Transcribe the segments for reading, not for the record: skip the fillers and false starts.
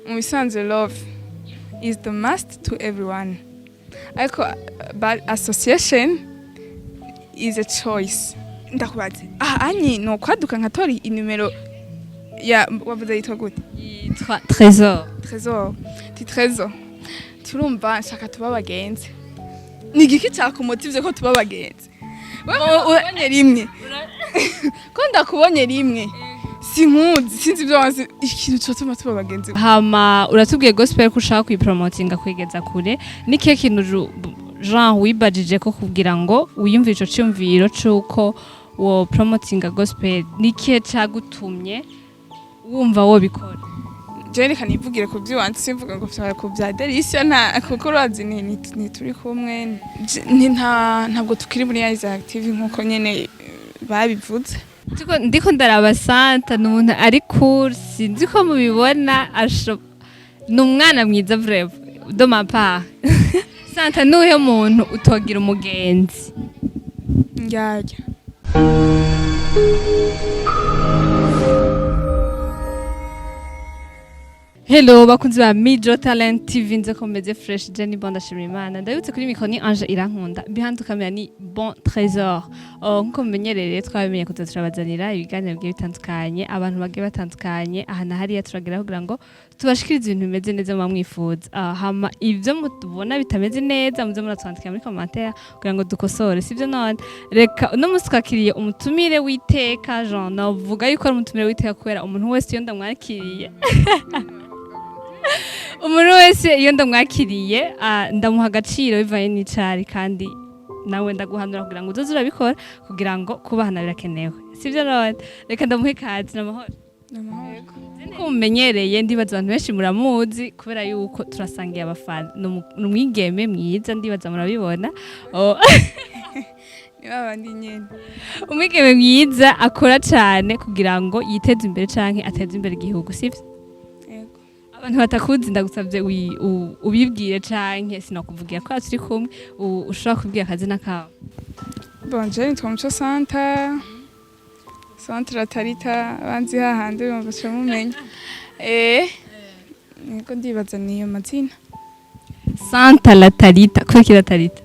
Mu bisanzwe, love is the must to everyone, ariko but association is a choice. Ndakubaze aha anyi ni ukwaduka nkatora inimero ya wavuze yitwa gute? Yitwa Trésor. Trésor, ti Trésor, turumva nshaka tuba abagenzi. Ni igiki cyakumotivye ko tuba abagenzi? Wewe ndakubonye rimwe, ko ndakubonye rimwe, sinkuzi, sinzi ibyo wazi, ikintu cotuma tuba abagenzi. Hama uratubwiye gospel ko ushaka kuyipromotinga, kwigeza kure. Ni kihe kintu Jean wibajije ko kugira ngo wiyumvire ico ciyumviro c'uko wo promotinga gospel? Ni kihe cagutumye wumva wobikora? Jewe reka nivugire ku by'iwanje, simvuga ngo vya ku bya Delicia, nta kuko urazi ni turi kumwe. Ni nta ntabwo tukiri muri Isaac TV nkuko nyene babivuze. Ndiko ndaraba Santa, ni umuntu ari cool, sinzi ko mubibona, ni umwana mwiza vraiment. De ma part, Santa, nuhe muntu utogira umugenzi? Ndyarya. Hello bakunzi ba Mijo Talent TV, nze ko meze fresh. Jenny Bon, ndashimira Imana. Ndabutse kuri micro ni Ange Irankunda, behind camera ni Bon Trésor. Oh, nkuko mumenyereye, twabimenye kuza turabazanira ibiganiro bigiye bitandukanye, abantu bagiye batandukanye aha na hariya, turagera kugira ngo tubashikirize ibintu bimeze neza muba mwifuza. Hama ivyo mubona bitameze neza, muze muratwandikira muri commentaire kugira ngo dukosore, sivyo? None reka uno munsi twakiriye umutumire w'iteka. Jean, navuga yuko ari umutumire w'iteka kubera umuntu wese iyo ndamwakiriye ndamuha agaciro bivanye n'icari, kandi nawe ndaguhanura kugira ngo uzoze urabikora, kugira ngo kubahana birakenewe, sivyo? None reka ndamuhe ikaze. N'amahoro? Nkuko mumenyereye, ndibaza abantu benshi muramuzi kubera yuko turasangiye abafana. Ni umwigeme mwiza, ndibaza murabibona. Oh, ni babandi nyene. Umwigeme mwiza akora cane kugira ngo yiteze imbere canke ateze imbere igihugu, sivyo? Yego. Abantu batakuzi, ndagusabye ubibwire, canke sinakuvugira ko turi kumwe, ushobora kubwira akazina kawe. Bon, je nitwa Muco Santa, Centre Tarita, abanzi hahandi bumva ca mumenya. Niko ndibaza niyo mazina. Santa la Tarita, kubera iki la Tarita?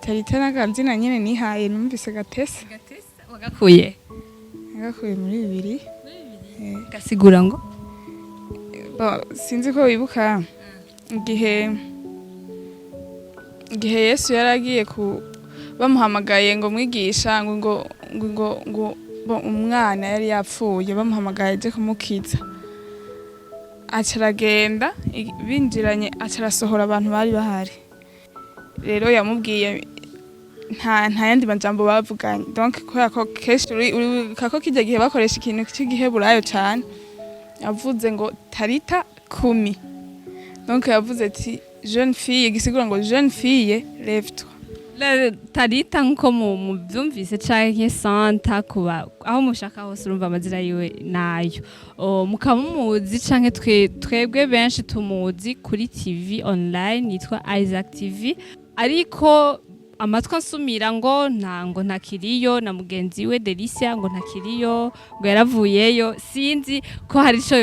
Tarita n'akazina nyene nihaye, numvise gatese. Wagakuye? Nagakuye muri bibiri. Gasigura ngo? Bon, sinzi ko wibuka igihe Yesu yari agiye ku bamuhamagaye ngo mwigisha, ngo bo umwana yari yapfuye, bamuhamagaye aje kumukiza, aca aragenda, binjiranye aca arasohora abantu bari bahari. Rero yamubwiye, nta yandi majambo bavuganye. Donc kubera ko kenshi uribuka ko kirya gihe bakoresha ikintu c'igiheburayo cane, yavuze ngo "Tarita kumi". Donc yavuze ati "Jeune fille", gisigura ngo "Jeune fille, lève-toi". Tarita nkuko muvyumvise canke Santa, kuba aho mushaka hose, urumva amazina yiwe nayo. Oh, mukaba mumuzi canke twebwe benshi tumuzi kuri TV online yitwa Isaac TV, ariko amatwi ansumira ngo nta ngo ntakiriyo, na mugenzi we Delicia ngo ntakiriyo, ngo yaravuyeyo. Sinzi ko hari ico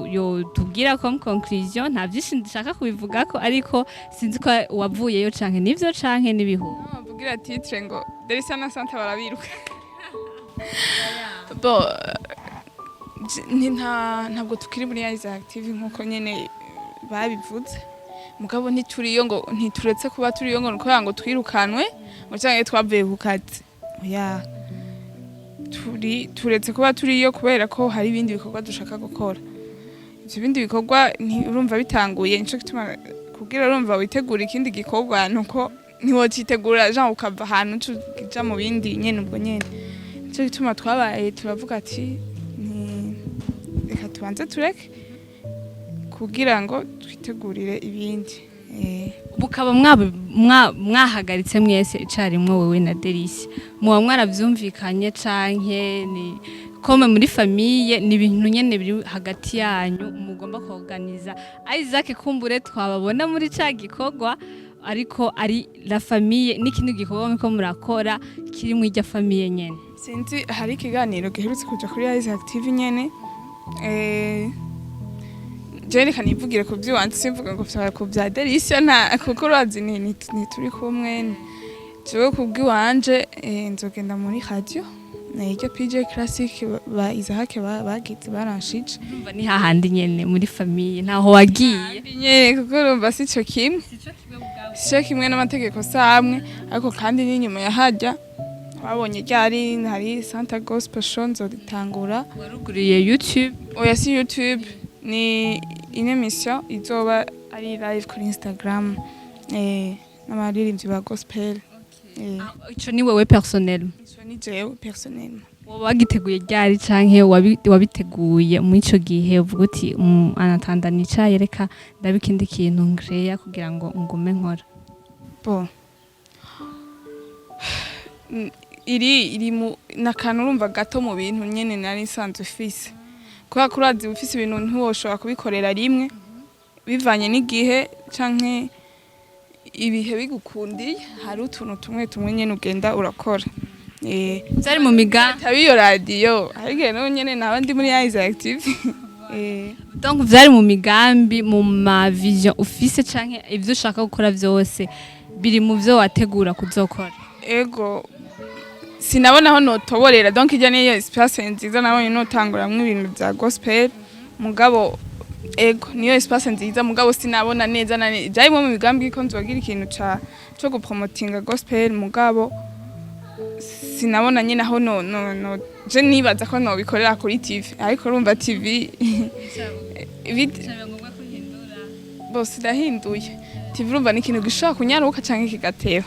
yotubwira comme conclusion. Nta vyinshi ndashaka kubivugako, ariko sinzi ko wavuyeyo canke nivyo canke n'ibihuha. Bavugira titre ngo Delisa na Santa barabiruka. Bon, ni nta ntabwo tukiri muri Isaac TV nkuko nyene babivuze, mugabo ntituriyo ngo ntituretse kuba turiyo ngo nuko ngo twirukanwe ngo canke twavuye ku kazi. Oya, turi turetse kuba turiyo kubera ko hari ibindi bikorwa dushaka gukora. Ivyo bindi bikorwa urumva bitanguye, nico gituma kugira urumva witegura ikindi gikorwa nuko ntiwocitegura Jean ukava ahantu uca uja mu bindi nyene. Ubwo nyene nico gituma twabaye turavuga ati ni reka tubanze tureke kugira ngo twitegurire ibindi. Mukaba mwahagaritse mwese icarimwe, wewe na Delicia, muba mwaravyumvikanye canke ni comme muri famille, ni ibintu nyene biri hagati yanyu mugomba kuorganiza Isaac? Kumbure twababona muri ca gikorwa, ariko ari la famille n'ikindi gikorwa muriko murakora kiri mu irya famille nyene. Sinzi, hari ikiganiro giherutse kuja kuri Isaac TV nyene. Je reka nivugire ku vy'iwanje, simvuga ngo ku vya Delicia, nta kuko urazi ni turi kumwe. Jewe ku bw'iwanje, nzogenda muri radio iryo PJ Classic ba Isaac bagize baranshije. Urumva ni hahandi nyene muri famille, ntaho wagiye. Nyene, kuko urumva sico kimwe, sico kimwe n'amategeko samwe. Ariko kandi n'inyuma ya harya babonye ryari hari Santa Gospel Show, nzotangura. Waruguriye YouTube? Oya, si YouTube, ni une émission izoba ari live kuri Instagram, n'abaririmbyi ba gospel. Ico ni wewe personnel? Ico ni jewe personnellement. Woba wagiteguye ryari, canke wabiteguye muri ico gihe uvuga uti: "Anatanda nicaye, reka ndabe ikindi kintu nkreya kugira ngo ngume nkora"? Bon, iri mu nakantu urumva gato mu bintu nyene nari nsanzwe ufise, kubera ko urazi ufise ibintu ntiwoshobora kubikorera rimwe bivanye n'igihe canke ibihe bigukundiye. Hari utuntu tumwe tumwe nyene ugenda urakora. Vyari mu migambi? Ataba iyo radiyo, hari igihe n'ubu nyene naba ndi muri Isaac TV. Donc vyari mu migambi, mu ma vision ufise, canke ivyo ushaka gukora vyose biri mu vyo wategura kuzokora? Ego, sinabona aho notoborera. Donc ijya niyo espace nziza nabonye notanguramwo ibintu vya gospel. Mugabo ego, niyo espace nziza, mugabo sinabona neza na neza. Byarimo mu migambi ko nzogira ikintu ca co gupromotinga gospel, mugabo sinabona nyine aho no je nibaza ko nobikorera kuri TV, ariko urumva TV bose irahinduye. TV urumva ni ikintu gishobora kunyaruka canke kigateba.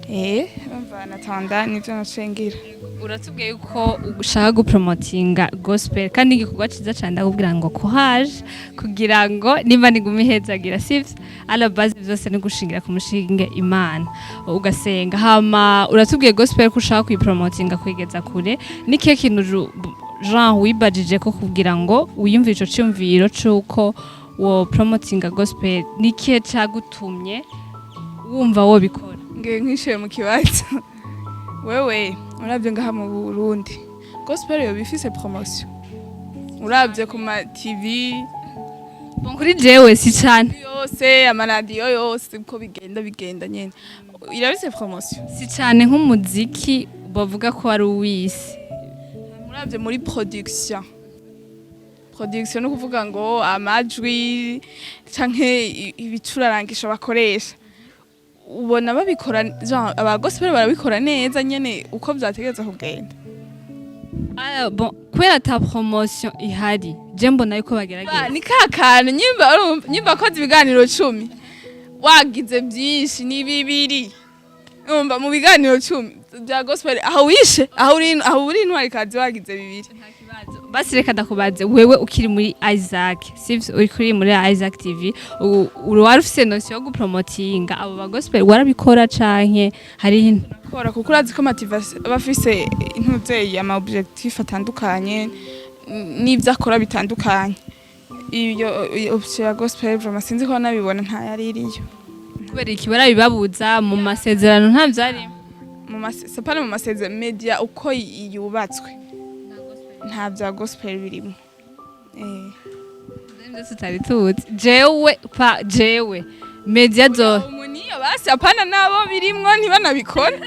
Urumva natanda nivyo naciye ngira. Uratubwiye yuko ushaka gupromotinga gospel, kandi igikorwa ciza cane. Ndakubwira ngo courage, kugira ngo nimba nigume ihezagira, sivyo? À la base vyose ni gushingira ku mushinge Imana, ugasenga. Hama uratubwiye gospel ko ushaka kuyipromotinga, kuyigeza kure. Ni kihe kintu Jean wibajije ko kugira ngo wiyumvire ico ciyumviro c'uko wo promotinga gospel? Ni kihe cagutumye wumva wobikora? Ngiye nkishuye mu kibazo. Wewe uravye ngaha mu Burundi, gospel yoba ifise promotion uravye ku ma TV? Bon, kuri jewe si cane. Yose, amaradiyo yose, uko bigenda bigenda nyene, irafise promotion? Si cane nk'umuziki bavuga ko ari uw'isi. Muravye muri production, no kuvuga ngo amajwi canke ibicurarangisho bakoresha, ubona babikora, genre aba gospel barabikora neza nyene uko vyategerezwa kugenda? Ah, bon, kubera ata promotion ihari, je mbona yuko bagerageza. Ni ka kantu nyimba urumva, nyimba koze ibiganiro 10, wagize byinshi ni bibiri. Urumva mu biganiro 10 bya gospel, aho wishe, aho uri intwari kazi, wagize bibiri. Basi reka ndakubaze: wewe ukiri muri Isaac, sivyo? Uri kuri muri Isaac TV, uri wari ufise notion yo gupromotinga abo ba gospel? Warabikora canke hari? Kora, kuko urazi ko motivation aba afise intuzeye, ama objectif atandukanye n'ivyo akora bitandukanye. Iyo option ya gospel, vraiment sinzi ko nabibona, nta yari iriyo. Kubera iki? Barabibabuza mu masezerano? Nta vyari? Mu c'est pas mu masezerano, media uko yubatswe nta bya gospel birimo. Byose tutari tuzi. Jewe pa jewe media zo Umuniyo basi, apana nabo birimwo ntibanabikore,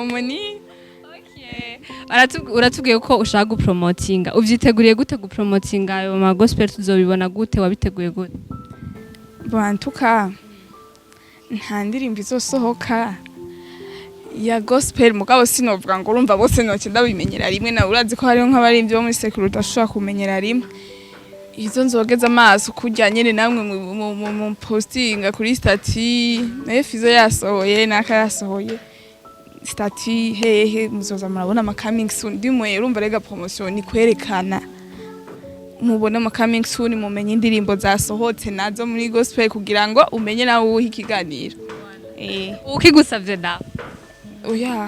umuniyo. Uratubwiye ko ushaka gupromotinga. Uvyiteguriye gute gupromotinga ayo ma gospel? Tuzobibona gute? Wabiteguye gute? Bon, en tout cas nta ndirimbo izosohoka ya gospel, mugabo sinovuga ngo urumva bose noce ndabimenyera rimwe. Nawe urazi ko hariho nk'abarimvyi bo muri sécurité udashobora kumenyera rimwe. Izo nzogeza amaso kurya nyene namwe mu postinga kuri statut, nayo Fizo yasohoye, naka yasohoye statut hehe, muzoza murabona ama coming soon. Ndimwe urumva rega promotion ni kwerekana, mubone ama coming soon, mumenye indirimbo zasohotse nazo muri gospel, kugira ngo umenye nawe uwuha ikiganiro. Ukigusavye nawe? Oya,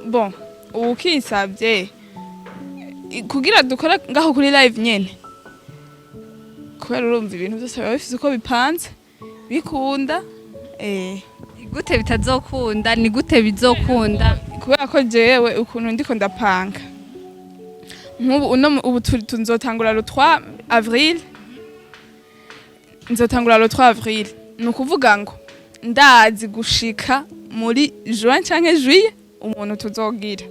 bon, ukinsavye kugira dukora ngaho kuri live nyene, kubera urumva ibintu byose biba bifise uko bipanze, bikunda. Ni gute bitazokunda? Ni gute bizokunda? Kubera ko jewe ukuntu ndiko ndapanga nk'ubu uno ubu turi, tuzotangura le 3 avril. Nzotangura le 3 avril, ni ukuvuga ngo ndazi gushika muri juin canke juillet umuntu tuzogira.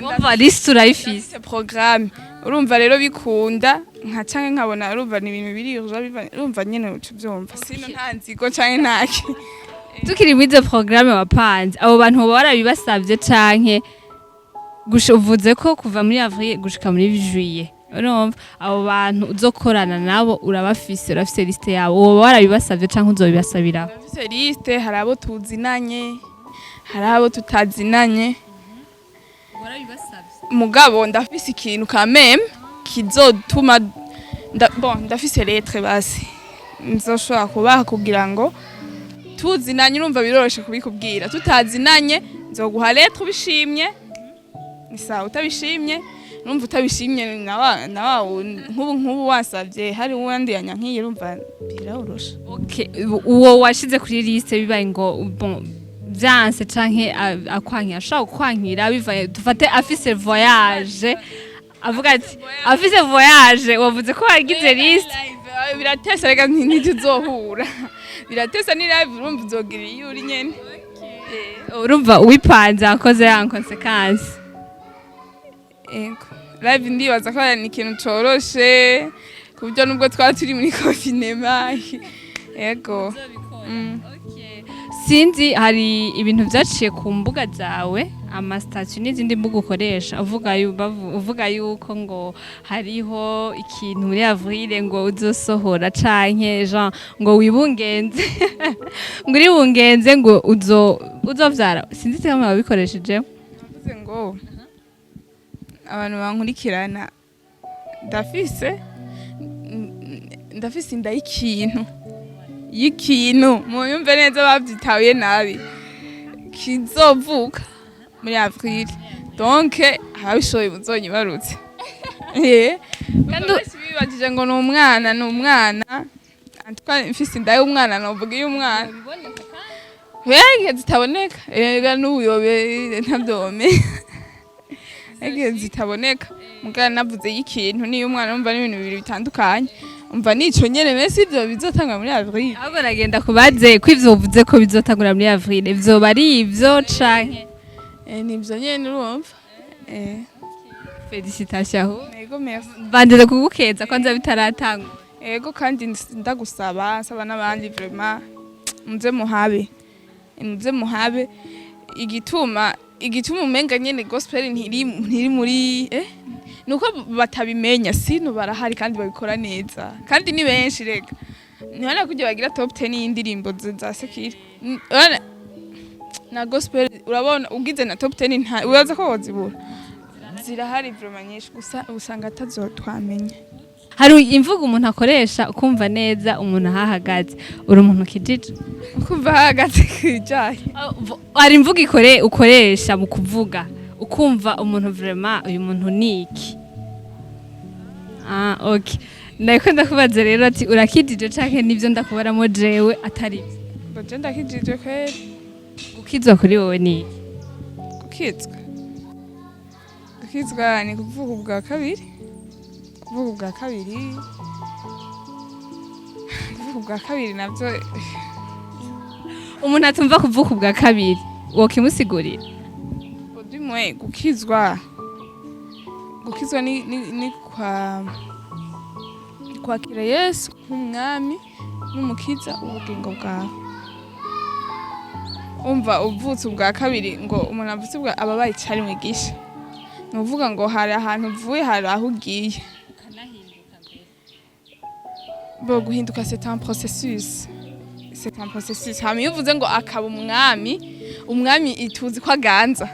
Umva, liste urayifise? Ndafise programme. Urumva rero bikunda nka canke nkabona, urumva ni ibintu biri urgent, urumva nyene uca uvyumva, sino nta nzigo canke ntaki. Tukiri muri izo programme wapanze, abo bantu boba warabibasavye canke uvuze ko kuva muri avril gushika muri juillet, urumva abo bantu uzokorana nabo urabafise, urafise liste yabo, woba warabibasavye canke uzobibasabira? Ndafise liste. Hari abo tuzinanye, hari abo tutazinanye, mugabo ndafise ikintu quand même kizotuma bon, ndafise lettre basi nzoshobora kubaha kugira ngo tuzinanye, urumva biroroshe kubikubwira. Tutazinanye nzoguha lettre, ubishimye ni sawa, utabishimye, urumva utabishimye nawa nk'ubu wasavye hari uwandi yanyankiye, urumva biroroshe. Okay, uwo washize kuri liste, bibaye ngo bon vyanse canke akwankira, ashobora kukwankira bivaye, dufate afise voyage, avuga ati afise voyage, wavuze ko wagize liste. Live, biratesa reka, ntituzohura, biratesa, ni live, urumva uzogira iyo uri nyene. Urumva uwipanze akoze ya conséquence. Ego, live ndibaza ko ni ikintu coroshe ku buryo nubwo twaba turi muri confinement, ego. Sinzi, hari ibintu vyaciye ku mbuga zawe, ama statuts n'izindi mbuga ukoresha, uvuga yuko ngo hariho ikintu muri avril ngo uzosohora canke Jean ngo wibungenze, ngo uri bungenze, ngo uzovyara, sinzi kama wabikoresheje. Mvuze ngo abantu bankurikirana, ndafise inda y'ikintu, muyumve neza, bavyitahuye nabi, kizovuka muri avril. Donc ababishoboye muzonyibarutse. Kandi benshi bibajije ngo ni umwana, ni umwana. En tout cas mfise inda y'umwana, novuga iy'umwana igihe zitaboneka, ega n'ubuyobe ntavyome, igihe zitaboneka. Mugabo navuze y'ikintu niyo umwana, umva n'ibintu bibiri bitandukanye. Umva nico nyene mesi ivyo bizotangwa muri avril. Ahubwo nagenda kubaze ko ivyo uvuze ko bizotangura muri avril vyoba ari ivyo canke? Nivyo nyene, urumva. Félicitations aho. Ego, merci. Bandeze kugukeza ko nza bitaratangura. Ego, kandi ndagusaba, nsaba n'abandi vraiment, muze muhabe, muze muhabe. Igituma umenga nyene gospel ntiri muri nuko batabimenya, sino barahari kandi babikora neza kandi ni benshi. Rega ntibana kujya bagira top 10 y'indirimbo za sekiri. Na gospel urabona ugize na top 10 nta uraza ko wozibura, zirahari vraiment nyinshi, gusa usanga atazotwamenya. Hari imvugo umuntu akoresha ukumva neza umuntu ahahagaze. Uri umuntu ukijije? Kumva hahagaze kwijanye? Hari imvugo ukoresha mu kuvuga ukumva umuntu vraiment uyu muntu ni iki. Ah, okay, ndako ndakubaza rero ati urakijije canke nivyo ndakubaramo jewe atari byo? Ngo je ndakijije kweri. Gukizwa kuri wowe ni iki? Gukizwa ni kuvuga ubwa kabiri, kuvuga ubwa kabiri, kuvuga ubwa kabiri navyo. Umuntu atumva kuvuka ubwa kabiri wokimusigurira? Udimwe gukizwa ni kwa kwakira Yesu nk'umwami n'umukiza w'ubugingo bwawe. Umva, uvutse ubwa kabiri, ngo umuntu avutse ubwa aba abaye icari gisha, ni ukuvuga ngo hari ahantu uvuye, hari aho ugiye. Bo guhinduka c'est un processus, c'est un processus. Hama iyo uvuze ngo akaba umwami, umwami ituzi ko aganza.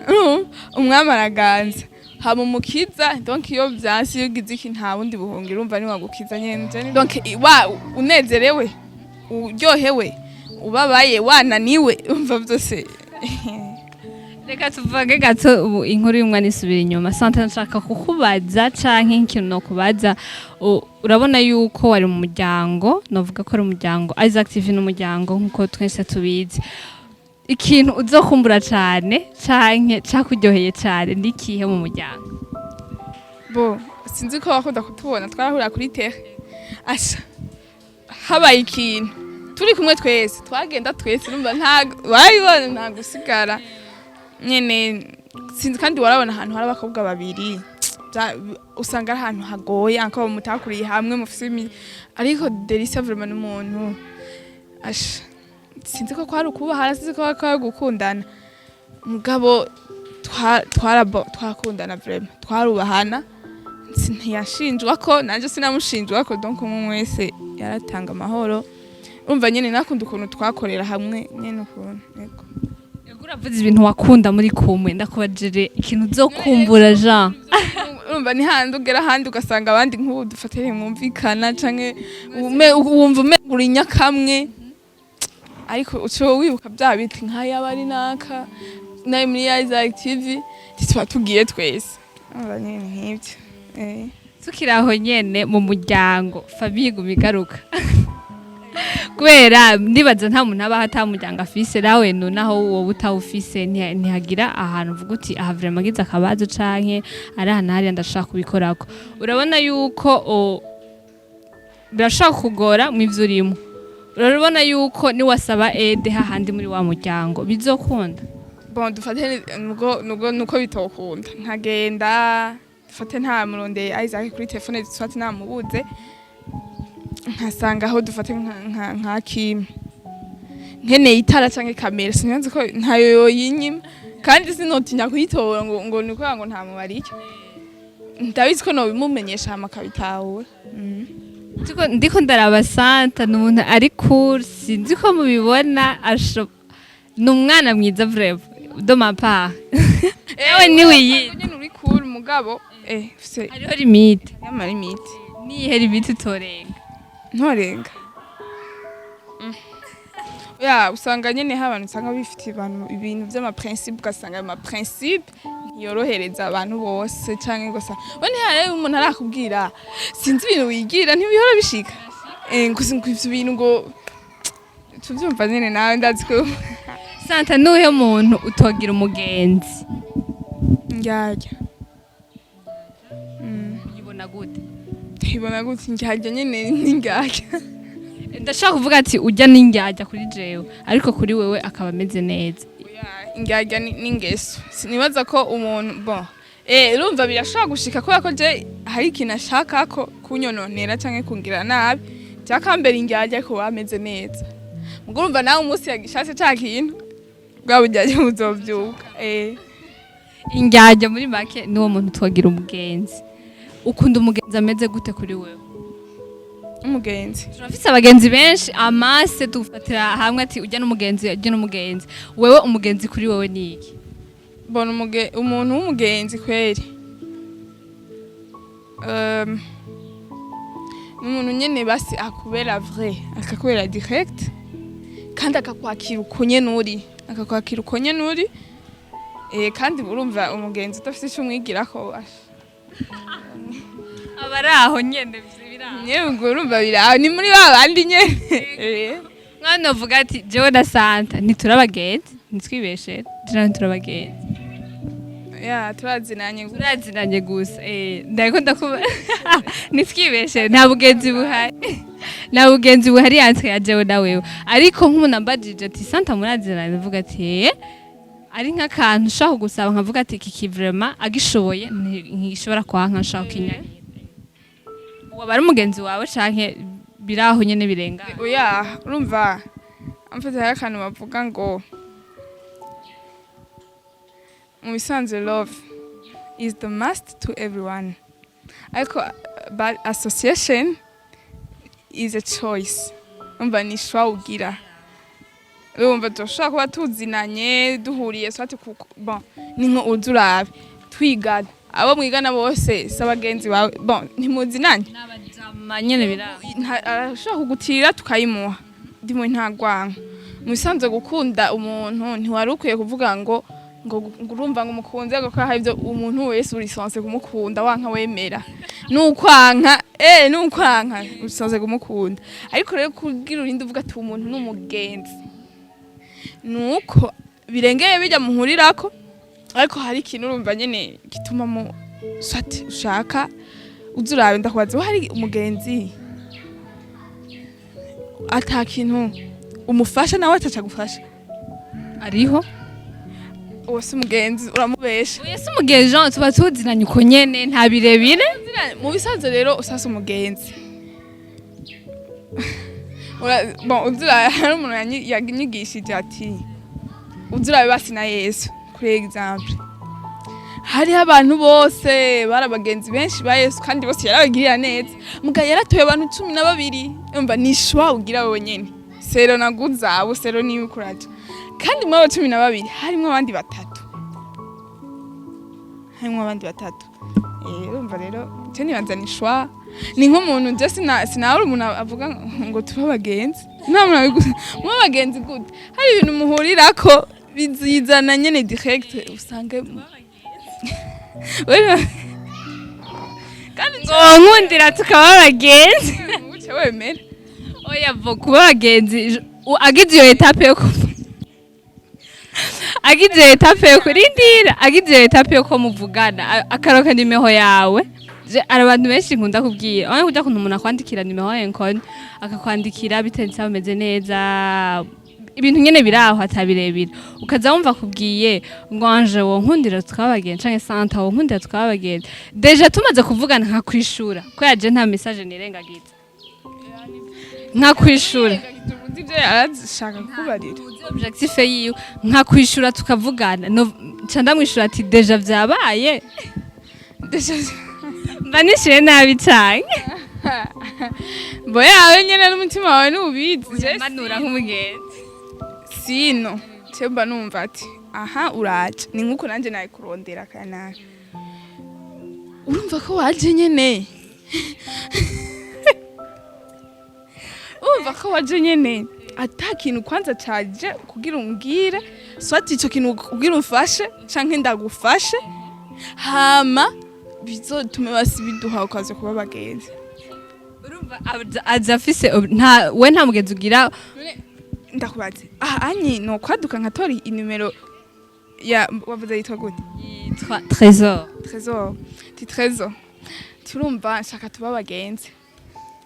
Urumva? Umwami araganza, hama umukiza. Donc iyo vyanse, iyo ugize iki, nta bundi buhungiro, urumva niwagukiza nyene. Donc wa unezerewe, uryohewe, ubabaye, wananiwe, umva vyose. Reka tuvuge gato ubu inkuru y'umwana isubira inyuma. Santa, nshaka kukubaza canke nk'ikintu nokubaza. Urabona yuko wari mu muryango, novuga ko ari umuryango Isaac TV, n'umuryango nkuko twese tubizi. Ikintu uzokumbura cane canke cakuryoheye cane ni ikihe mu muryango? Bo sinzi ko bakunda kutubona, twarahurira kuri terre asha. Habaye ikintu turi kumwe twese, twagenda twese. Urumva nta warabibona, nta gusigara nyene. Sinzi, kandi warabona ahantu hari abakobwa babiri, usanga ari ahantu hagoye anko mutakuriye hamwe mufise ariko Delisa vraiment n'umuntu asha, sinzi ko kwari ukubaha, sinzi ko kwari gukundana, mugabo twarakundana vraiment, twarubahana. Ntiyashinjwa ko nanje sinamushinjwa ko, donc umwe wese yaratanga amahoro. Urumva nyene nakunda ukuntu twakorera hamwe nyene, ukuntu, yego. Ego, uravuze ibintu wakunda muri kumwe. Ndakubajire ikintu uzokumbura, Jean. Urumva ni handi ugera ahandi ugasanga abandi nk'ubu dufatire mwumvikana, canke wumva umenga uri nyakamwe, ariko uca wibuka bya biti nk'aya bari naka nayo muri Isaac TV tuba tugiye twese. Urumva nyene nk'ivyo. Tukiri aho nyene mu muryango, famille iguma igaruka, kubera ndibaza nta muntu abaho ata muryango afise. Nawe naho wowe utawufise, ntihagira ahantu uvuga uti: "Aha vraiment agize akabazo canke ari ahantu hariya ndashaka kubikorako." Urabona yuko birashobora kugora mu ivyo urimo. Urabona yuko niwasaba aide hahandi muri wa muryango bizokunda? Bon, dufate nubwo nuko bitokunda, nkagenda dufate nta murondeye Isaac kuri telefone, dufate namubuze, nkasanga aho dufate nka Kim nkeneye itara canke kamera, sinzi ko ntayo yoyinyima, kandi sinotinya kuyitora ngo ni kubera ngo ntamubariye. Ndabizi ko nobimumenyesha hama akabitahura. Ndiko ndaraba Santa, ni umuntu ari cool, sinzi ko mubibona. Ni umwana mwiza vraiment de ma part. Ewe niwiyi Nyene uri cool, mugabo ufise Hariho limite. Ama limite. Niyihe limite utorenga? Ntorenga ya usanga nyene hari abantu usanga bifitiye abantu ibintu vy'ama principe, ugasanga ayo ma principe ntiyorohereza abantu bose, canke gusa we ntihari umuntu arakubwira, sinzi ibintu wigira ntibihora bishika, ngo ivyo bintu ngo tuvyumva nyene. Nawe ndazi ko Santa, nuhe muntu utogira umugenzi? Ndyarya. Uyibona gute? Ibona gute? Ndyarya nyene, n'indyarya. Ndashaka kuvuga ati ujya n'indyarya kuri jewe, ariko kuri wewe akaba ameze neza. Oya, indyarya n'ingeso. Sinibaza ko umuntu, bon, urumva birashobora gushika kubera ko je hari ikintu ashaka ko kunyononera canke kungira nabi, cyakambera indyarya, ariko bameze neza. Mugo urumva nawe umunsi yagishatse ca kintu, bwa buryarya buzovyuka. Indyarya muri make niwo muntu utogira umugenzi. Ukunda umugenzi ameze gute kuri wewe? Umugenzi? Turafise abagenzi benshi amase dufatira hamwe ati ujya n'umugenzi, ujya n'umugenzi. Wewe umugenzi kuri wewe ni iki? Bona umuntu w'umugenzi kweri, ni umuntu nyene basi akubera vrai, akakubera direct, kandi akakwakira uko nyene uri, akakwakira uko nyene uri. Kandi urumva umugenzi udafise ico umwigirako, asha. Aba ari aho nyene biraho. Nyewe ubwo urumva biraho, ni muri ba bandi nyene. Mwana uvuga ati jewe na Santa ntiturabagenzi, ntitwibeshere, jewe ntiturabagenzi. Ya, turazinanye gusa. Turazinanye gusa. Ndariko ndakuba, ntitwibeshere, nta bugenzi buhari, nta bugenzi buhari entre ya jewe na wewe. Ariko nk'umuntu ambajije ati: "Santa murazinanye?" Ndavuga ati ari nk'akantu ushaka gusaba, nkavuga ati iki vraiment agishoboye ntigishobora kwanka, nshaka kinyarira. Waba ari umugenzi wawe canke biraho nyene birengana? Oya, urumva amfata hariho akantu bavuga ngo mu bisanzwe love is the must to everyone, ariko but association is a choice. Umva ni choix ugira. Urumva turashobora kuba tuzinanye, duhuriye soit bon, ni nko uza urabe twigana, abo mwigana bose si abagenzi bawe, bon, ntimuzinanye. N'abajama nyene biraho. Arashobora kugutira tukayimuha ndimwe, nta rwanko. Mu bisanzwe gukunda umuntu ntiwari ukwiye kuvuga ngo urumva ngo umukunze ngo ko hari ibyo. Umuntu wese uri censé kumukunda, wanka wemera, nukwanka nukwanka uri censé kumukunda. Ariko rero kugira urinde uvuga ati umuntu ni umugenzi, nuko birengeye bijya muhurirako, ariko hari ikintu urumva nyene gituma mu soit ushaka uza urabe. Ndakubaza, hari umugenzi Ata kintu umufasha nawe ataca gufasha. Ariho. Uwo si umugenzi, uramubesha. Oya, si umugenzi, Jean, tuba tuzinanye uko nyene, nta birebire. Mu bisanzwe rero usasa umugenzi. Bon, uzira hari umuntu yanyigishije ati uzira basi na Yesu kuri exemple, hariho abantu bose bari abagenzi benshi ba Yesu kandi bose yarabagirira neza, muga yaratoye abantu 12. Umva, ni choix ugira wewe nyene selon na goût zawe, selon niwe ukuraja. Kandi muri abo 12 harimwo abandi batatu, harimwo abandi batatu. Urumva rero, je nibaza ni choix. Ni nk'umuntu, je sinabura umuntu avuga ngo tube abagenzi. Nta muntu mube abagenzi gute? Hari ibintu muhurirako bizizana nyene direct, usange kandi Ngo nkundira tukaba abagenzi. Uce wemera. Oya, vo kuba abagenzi, agize iyo étape yo kuva, agize iyo étape yo kurindira, agize iyo étape yo ko muvugana, akaroka nimero yawe. Hari abantu benshi nkunda kubwira, aho kujya kuntu umuntu akwandikira nimero yawe nkoni, akakwandikira bitewe bimeze neza, ibintu nyene biraho atabirebire, ukaza wumva akubwiye ngo Anje, wo nkundira tukaba abagenzi, canke Santa, wo nkundira tukaba abagenzi. Déjà tumaze kuvugana nkakwishura ko yaje, nta message nirengagiza, nkakwishura. Uzi ibyo yarashaka kukubarira. Uzi objectif yiwe, nkakwishura tukavugana. No nca ndamwishura ati déjà vyabaye. Mba nishuye nabi cane. Bo yawe nyene n'umutima wawe ntubizi. Je Manura nk'umugenzi. Sino mba numva ati aha uraje, ni nkuko nanje nayikurondera kanaka, urumva ko waje nyene, urumva ko waje nyene ata kintu kwanza caje kugira umbwire, soit ico kintu kugira umfashe canke ndagufashe, hama bizotume basi biduha ukaza kuba abagenzi. Urumva aza afise nta we nta mugenzi ugira. Ndakubaze aha anyi no kwaduka nkatora inimero ya wavuze yitwa gute? Yitwa Trésor. Trésor, ti Trésor, turumva nshaka tuba abagenzi,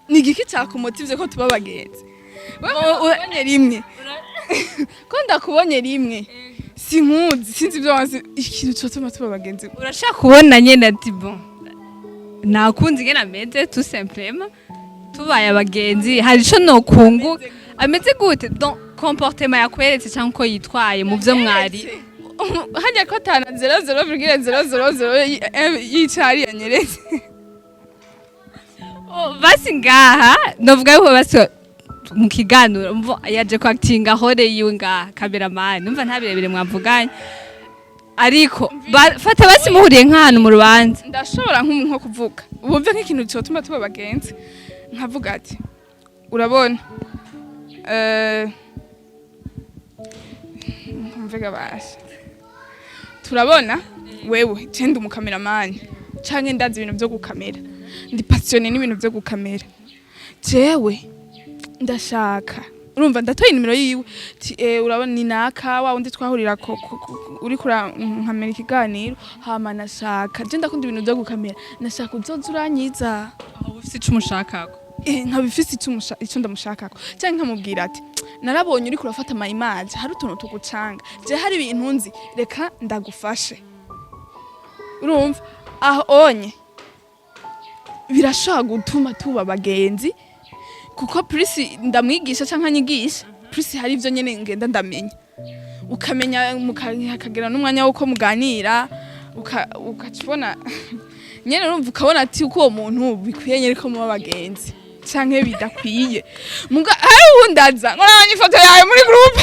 ni igiki cyakumotivye ko tuba abagenzi? Wewe ndakubonye rimwe, ko ndakubonye rimwe, sinkuzi, sinzi ibyo wanzi, ikintu cyotuma tuba abagenzi? Urashaka kubona nyene ati bon, nakunze ingene ameze, tout simplement tubaye abagenzi hari ico nokunguka. Ameze gute? Donc comportement yakweretse cyangwa uko yitwaye mu vyo mwari. Hajya ko atana 00,000 y'icari yanyeretse. Oh, basi ngaha novuga yuko basi mu kiganiro mvo yaje kwakitinga hore yiwe ngaha, cameraman, numva nta birebire mwavuganye, ariko fata basi muhuriye nk'ahantu mu rubanza. Ndashobora nko kuvuga wumve nk'ikintu cyotuma tuba abagenzi, nkavuga ati urabona, mvuga basha turabona wewe je ndi umukameramani canke ndazi ibintu vyo gukamera, ndi passionné n'ibintu vyo gukamera, jewe ndashaka, urumva ndatoye nimero yiwe ti urabona ni naka wa wundi twahurira uri kura nkamera ikiganiro, hama nashaka, je ndakunda ibintu vyo gukamera, nashaka uzoza uranyiza. Aho ufise ico umushakako. Nkaba ifise ico ndamushakako, canke nkamubwira ati narabonye uriko urafata ama image, hari utuntu tugucanga, je hari ibintu nzi, reka ndagufashe. Urumva aho onye birashobora gutuma tuba abagenzi, kuko plus ndamwigisha canke anyigisha, plus hari ivyo nyene ngenda ndamenya, ukamenya hakagira n'umwanya wuko muganira, ukaca ubona nyene, urumva ukabona ati uko uwo muntu bikwiye nyene ko muba abagenzi canke bidakwiye. Muga hari uwundi aza ngo nabonye ifoto yawe muri groupe.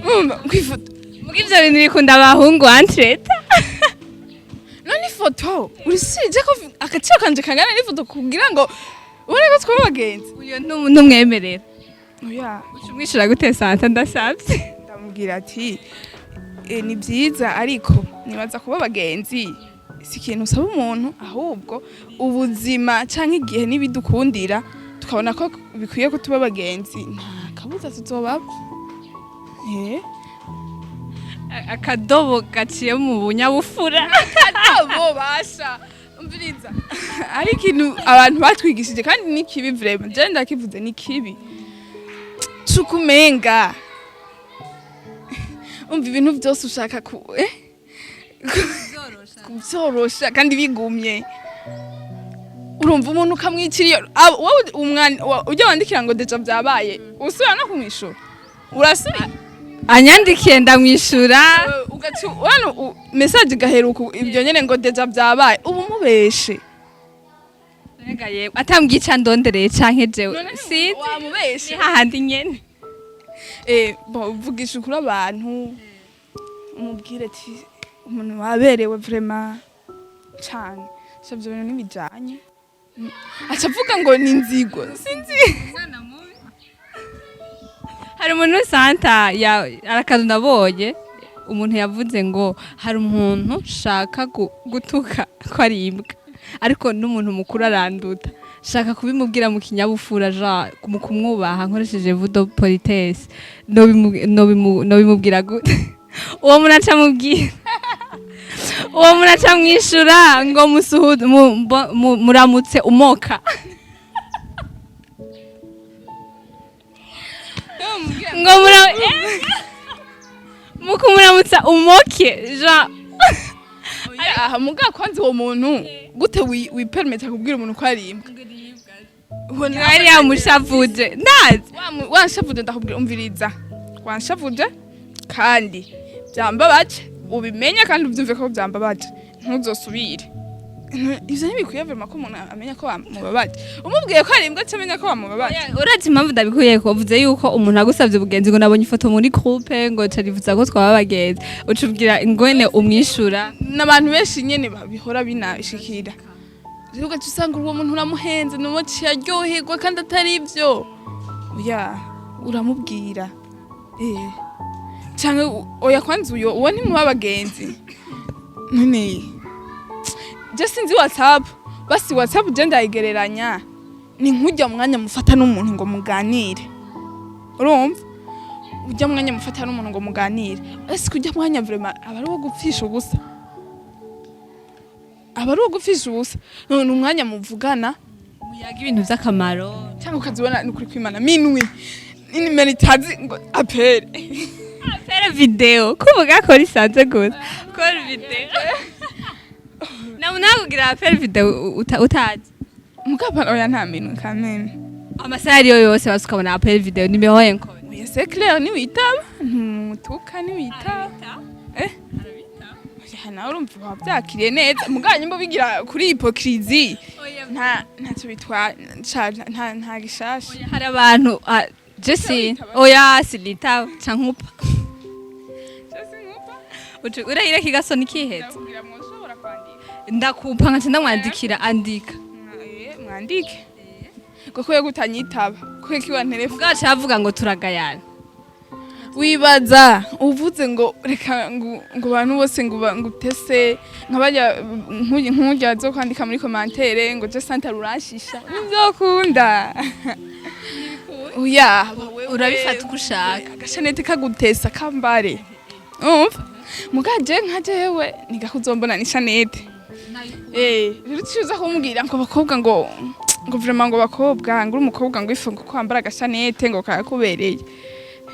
Urumva kwifoto. Muga ivyo bintu bikunda abahungu entrete. None ifoto urisije ko agaciro kanje kangana n'ifoto kugira ngo ubone ko twaba abagenzi? Uyo ntumwemerera? Oya. Uca umwishura gute, Santa, ndasavye? Ndamubwira ati ni byiza, ariko nibaza kuba abagenzi si ikintu usaba umuntu, ahubwo ubuzima canke igihe nibidukundira tukabona ko bikwiye ko tuba abagenzi, nta kabuza tuzobaba. Akadobo gaciye mu bunyabufura. Abo basha. Umviriza, ari ikintu abantu batwigishije kandi ni kibi vraiment, je ndakivuze, ni kibi cukumenga umva ibintu byose ushaka ku kubyorosha kandi bigumye. Urumva umuntu ukamwicira iyo wowe umwana ujya wandikira ngo déjà byabaye, usubira no kumwishura, urasubira. Anyandikiye ndamwishura. Ugaca hano message igaheruka ibyo nyene ngo déjà byabaye, ubu mubeshe. Mbega yewe, atambwiye ico andondereye canke jewe None sinzi. Wamubeshe. Ni hahandi nyene. Bon, uvugisha ukuri abantu, umubwire ati umuntu waberewe vraiment cane. Sha, ivyo bintu ntibijanye. Aca avuga ngo ni inzigo, sinzi. Hari umuntu santa ya arakazu nabonye umuntu yavuze ngo hari umuntu shaka gutuka ko ari imbwa, ariko n'umuntu mukuru aranduta, shaka kubimubwira mu kinyabupfura, ja mu kumwubaha nkoresheje voix de politesse, nobimubwira gute? Uwo muntu aca mubwira, uwo muntu aca mwishura ngo musuhu muramutse umoka. Ngo mukumuramutsa umoke ja. Oya, muga kwanza uwo muntu gute wipermeta kubwira umuntu ko ari imbwa? Ubona yari yamushavuje ndazi. Wanshavuje, ndakubwira umviriza, wanshavuje kandi byambabaje, ubimenye kandi ubyumve ko byambabaje, ntuzosubire. Ivyo ntibikwiye vraiment ko umuntu amenya ko wamubabaje. Umubwiye ko ari imbwa aca amenya ko wamubabaje. Urazi impamvu ndabikuye ko uvuze yuko umuntu agusabye ubugenzi, ngo nabonye ifoto muri groupe, ngo carifuza ko twaba abagenzi, uca ubwira ingwene umwishura? N'abantu benshi nyene bihora binashikira. Rero ugaca usanga uwo muntu uramuhenze, numuci yaryoherwa kandi atari ivyo. Oya, uramubwira canke oya, kwanza uyo uwo ntimuba abagenzi. None je sinzi WhatsApp, basi WhatsApp je ndayigereranya ni nk'ujya mwanya mufata n'umuntu ngo muganire. Urumva ujya mwanya mufata n'umuntu ngo muganire, ese ujya mwanya vraiment aba ari uwo gupfisha ubusa? Aba ari uwo gupfisha ubusa. None umwanya muvugana muyaga ibintu vy'akamaro. Cyangwa ukazibona ni ukuri kwimana minwi inimero itazi ngo appel. Appel vidéo, kuvuga ko risanzwe gusa call vidéo, nawe nakugira appel vidéo utazi. Mugabo oya, nta minwe kameme. Amasaha ariyo yose basi ukabona appel vidéo, nimero yenko. Oya, c'est clair, niwitaba ntumutuka, niwitaba oya, nawe urumva wabyakiriye neza. Mugabo nyimba bigira kuri hypocrisie, nta ntacyo bitwara, nta gishasha. Hari abantu je si oya, sinitaba canke upa. Urahira kigasoni kihetse. Ndakubwira mwoshobora kwandika. Ndakupa nkaca ndamwandikira andika. Mwandike kuko yo gutanyitaba kuko kiwa telefone. Bwaca avuga ngo turagayana. Wibaza uvuze ngo reka ngo abantu bose ngo ngo utese nka barya nk'urya zo kwandika muri commentaire ngo je santa ruranshisha, ntibyokunda. Oya. Urabifata uko ushaka. Agashanete kagutesa kambare, umva mugaje nka jewe nigakuzombona ni chaînette. Rero uciye kumbwira ngo abakobwa ngo vraiment ngo bakobwa ngo uri umukobwa ngo ifu ngo kwambara agashanete ngo karakubereye.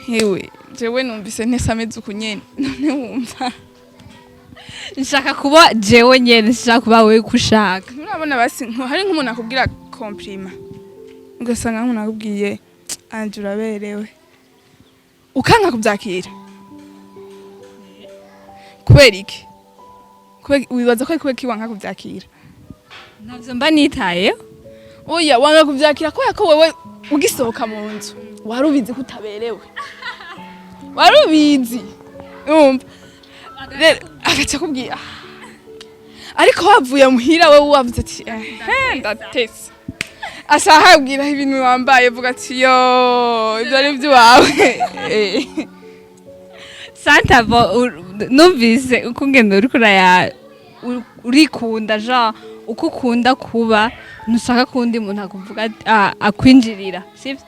Hewe, jewe numvise ntese ameze uku nyene, none wumva Nshaka kuba jewe nyene, nshaka kuba wewe uko ushaka. Nturabona basi hari nk'umuntu akubwira compliment, ugasanga nk'umuntu akubwiye anje uraberewe, ukanka kubyakira kubera iki? Wibaza ko ari kubera iki wanka kubyakira? Ntavyo mba nitayeho. Oya, wanga kuvyakira kubera ko wewe ugisohoka mu nzu wari ubizi ko utaberewe, wari ubizi. Urumva rero agaca akubwira "Ah." Ariko wavuye muhira wewe wavuze ati ehe ndatese, ashaka kubwira ibintu wambaye, vuga ati yo ibyo ari iby'iwawe. Santa bo numvise uko ungenda uriko urikunda ja uko ukunda kuba, ntushaka ko undi muntu akuvuga akwinjirira, sivyo?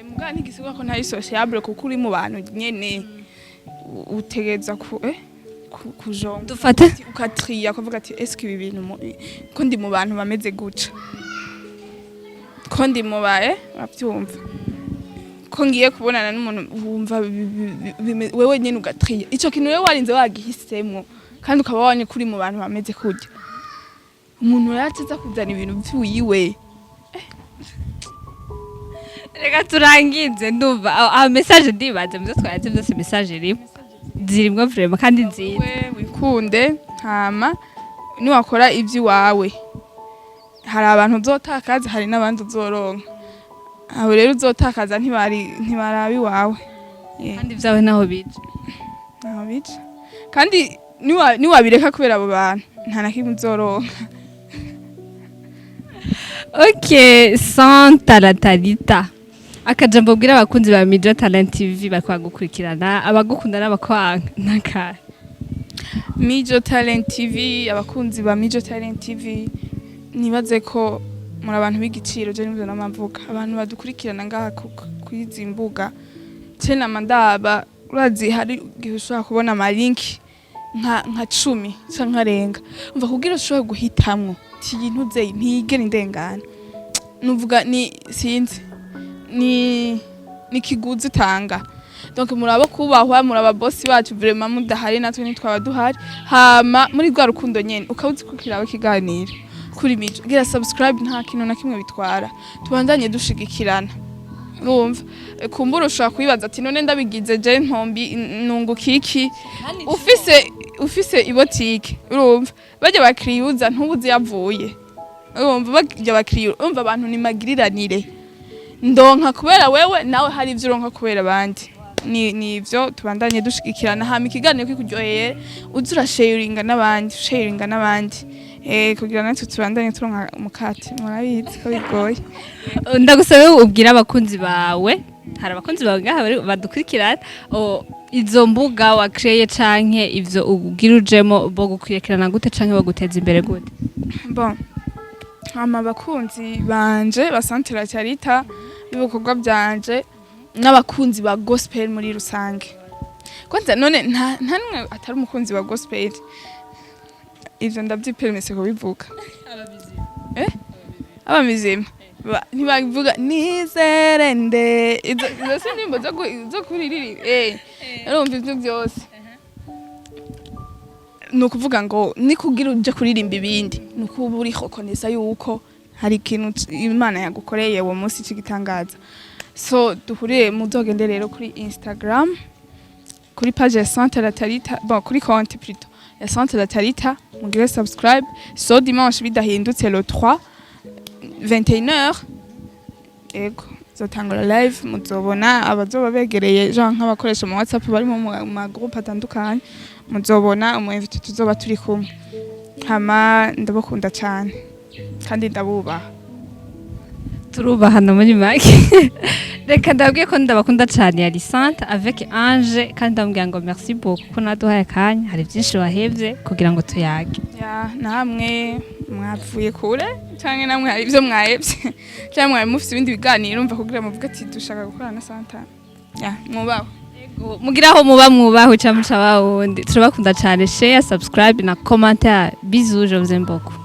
Mugabo ntigisigura ko ntari sociable, kuko uri mu bantu nyene utegereza ku kujonga. Dufate. Ukatriya, ukavuga ati: "Eske ibi bintu ko ndi mu bantu bameze guca, ko ndi mu ba urabyumva ko ngiye kubonana n'umuntu wumva wewe nyene ugatriya ico kintu rero warinze wagihisemwo, kandi ukaba wabonye kuri mu bantu bameze kurya, umuntu rero aza kuzana ibintu vy'iwiwe." Reka turangize. Ndumva aho message, ndibaze muvyo twayaze byose message irimo, zirimwo vraiment kandi nziza. We wikunde, hama niwakora ivy'iwawe hari abantu uzotakaza, hari n'abandi uzoronka. Abo rero uzotakaza ntibari, ntibaraba iwawe. Kandi vyawe naho bije. Ntaho bica, kandi niwabireka kubera abo bantu, nta na kimwe uzoronka. Ok, Santa Latalita, akajambo bwira abakunzi ba Mijo Talent TV bariko bagukurikirana, abagukunda n'abakwanga, nakahe? Mijo Talent TV, abakunzi ba Mijo Talent TV, nibaze ko muri abantu b'igiciro. Je nivyo namavuga, abantu badukurikirana ngaha kwizi mbuga, ce nama ndaba, urazi hari igihe ushobora kubona amalinki nka 10 canke arenga, umva, kugira ushobore guhitamwo ti iyi ntuze ntigera indengana, nuvuga ni sinzi ni kiguzi utanga. Donc muraba kubahwa, muraba boss bacu vraiment, mudahari natwe ntitwaba duhari. Hama muri rwa rukundo nyene ukaba uzi ko kiraba ikiganiro kuri Mijo, gira subscribe, nta kintu na kimwe bitwara, tubandanye dushigikirana. Urumva, kumbura ushobora kwibaza ati: "None ndabigize je ntombi nunguka iki?" Ufise ibotike, urumva bajya bakiriya, ntubuzi yavuye, urumva bajya bakiriya, urumva abantu ni magiriranire, ndonka kubera wewe, nawe hari ivyo uronka kubera abandi. Ni ivyo, tubandanye dushigikirana. Hama ikiganiro kikuryoheye, uze urasharinga n'abandi, usharinga n'abandi, kugira natwe tubandanye turonka umukate. Murabizi ko bigoye. Ndagusabe ubwire abakunzi bawe, hari abakunzi bawe ngaha badukurikirana, izo mbuga wa créé canke ivyo ugira ujemo, bo gukurikirana gute canke baguteza imbere gute? Bon, hama abakunzi banje ba Santera Charita, b'ibikorwa byanje, n'abakunzi ba gospel muri rusange, kwanza none nta numwe atari umukunzi wa gospel, ivyo ndavyipermise kubivuga, abamizima ntibavuga nizere nde, izo si indirimbo zo kuririri, urumva ivyo byose ni ukuvuga ngo ni kugira uje kuririmba ibindi, ni ukuba uri reconnaissant yuko hari ikintu Imana yagukoreye uwo munsi c'igitangaza. So duhurire, muzogende rero kuri Instagram, kuri page ya Santa Latarita, bon, kuri compte plutôt ya Santa Latarita, mugire subscribe. So dimanche bidahindutse, le 3, 21h, ego, zotangura live, muzobona abazoba begereye, genre nk'abakoresha mu WhatsApp bari mu ma groupe atandukanye, muzobona umu invité tuzoba turi kumwe. Hama ndabakunda cyane kandi ndabubaha. Turubahana muri make. Reka ndabwiye ko ndabakunda cyane. Yari Santa avec Ange, kandi ndamubwira ngo merci beaucoup ko naduhaye akanya, hari byinshi wahevye kugira ngo tuyage. Ya, namwe mwavuye kure, canke namwe hari ibyo mwahevye, canke mwari mufise ibindi biganiro, umva, kugira muvuge ati dushaka gukorana na Santa. Ya, mwubaho. Mugira aho muba mwubaho, ca muca bawundi. Turabakunda cyane. Share, subscribe na commentaire. Bisous, je vous aime beaucoup.